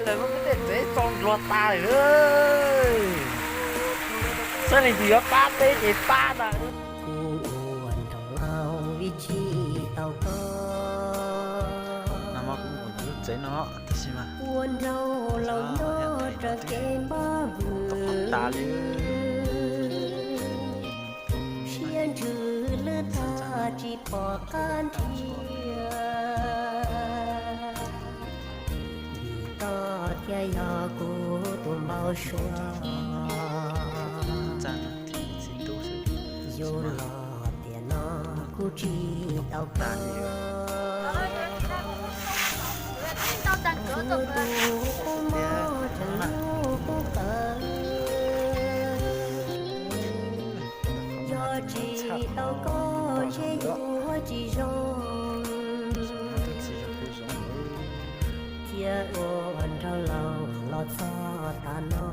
Lawv muab peb tej tsev tso ntsuag tas lawm. Saib leej twg yuav pab peb ces pab ntag. Kuv ua nraug laug vim tsis tau koj. Ua nraug laug nyob rau kev npaj vwm, siab ntsws lwj tag tsis pom qab nrhiav. Vim koj thiaj yog kuv tus npau suav, yus los tiam no kuv tsis tau koj. Kuv tus qub mob tseem hlub qub qawv, yog tsis tau koj ntshe yuav tsis zoo, thiab ua nraug laug los txog tas no.